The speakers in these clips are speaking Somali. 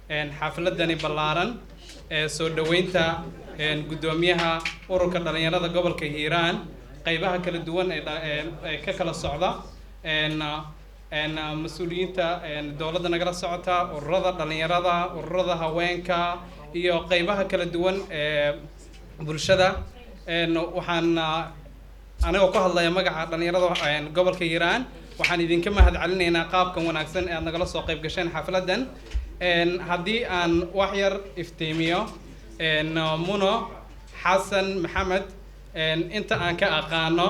Xafladani ballaaran ee soo dhoweynta guddoomiyaha ururka dhalinyarada gobolka Hiiraan, qaybaha kala duwan ee ka kala socda, mas-uuliyiinta dowladda nagala socota, ururada dhalinyarada, ururada haweenka iyo qaybaha kala duwan ee bulshada. Waxaan anigoo ku hadlaya magaca dhalinyarada gobolka Hiiraan, waxaan idinka mahad celinaynaa qaabkan wanaagsan ee aad nagala soo qayb gasheen xafladdan. Haddii aan wax yar iftiimiyo Muno Xasan Maxamed, inta aan ka aqaano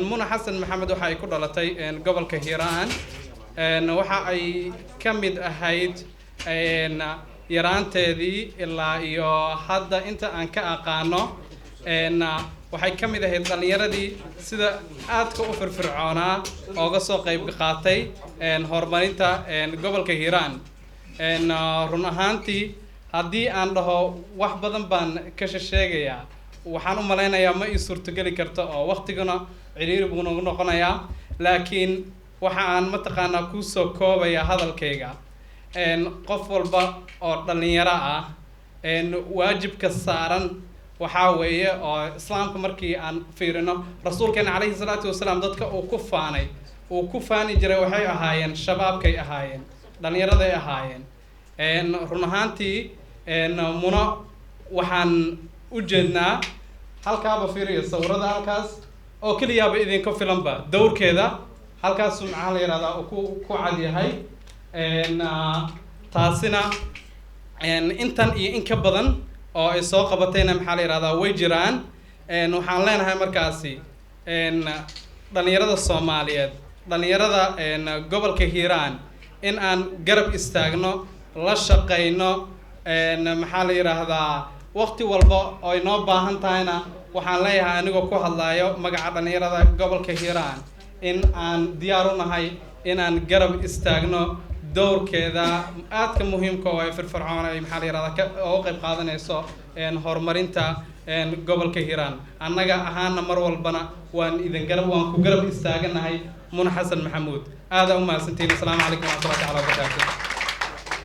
Muno Xasan Maxamed, waxa ay ku dhalatay gobolka Hiiraan. Waxa ay ka mid ahayd yaraanteedii ilaa iyo hadda inta aan ka aqaano, waxay ka mid ahayd dhallinyaradii sida aadka u firfircoonaa ooga soo qayb qaatay horumarinta gobolka Hiiraan. Run ahaantii, haddii aan dhaho wax badan baan ka sheegayaa, waxaan u malaynayaa ma ii suurtogeli karto oo waqtiguna ciriiri buu nagu noqonayaa, laakiin waxa aan mataqaanaa kusoo koobaya hadalkayga, qof walba oo dhallinyaro ah waajibka saaran waxaa weeye oo Islaamka markii aan fiirino, rasuulkeena calayhi salaatu wasalaam dadka uu ku faanay, uu ku faani jiray, waxay ahaayeen shabaabkay ahaayeen, dhallinyaraday ahaayeen. Run ahaantii, Muno waxaan u jeednaa halkaaba, fiiriyo sawirada halkaas oo keliyaaba idinka filanba dowrkeeda halkaasu, maxaa la yihahdaa, uu ku cad yahay. Taasina intan iyo in ka badan oo ay soo qabatayna, maxaa la yihahdaa, way jiraan. Waxaan leenahay markaasi dhalinyarada Soomaaliyeed, dhalinyarada gobolka Hiiraan, in aan garab istaagno, la shaqayno, maxaa la yidhaahdaa, waqti walba oo ay noo baahan tahayna. Waxaan leeyahay, anigoo ku hadlayo magaca dhalinyarada gobolka Hiiraan, in aan diyaar u nahay inaan garab istaagno dowrkeeda aadka muhiimka oo ay firfircoon ay, maxaa la yihahdaa, ka uga qayb qaadanayso horumarinta gobolka Hiiraan. Annaga ahaana mar walbana waan idin garab, waan ku garab istaaganahay Muna Xasan Maxamuud. Aada u mahadsantihiin. Asalaamu calaykum waraxmatullahi tacala wabarakaatu.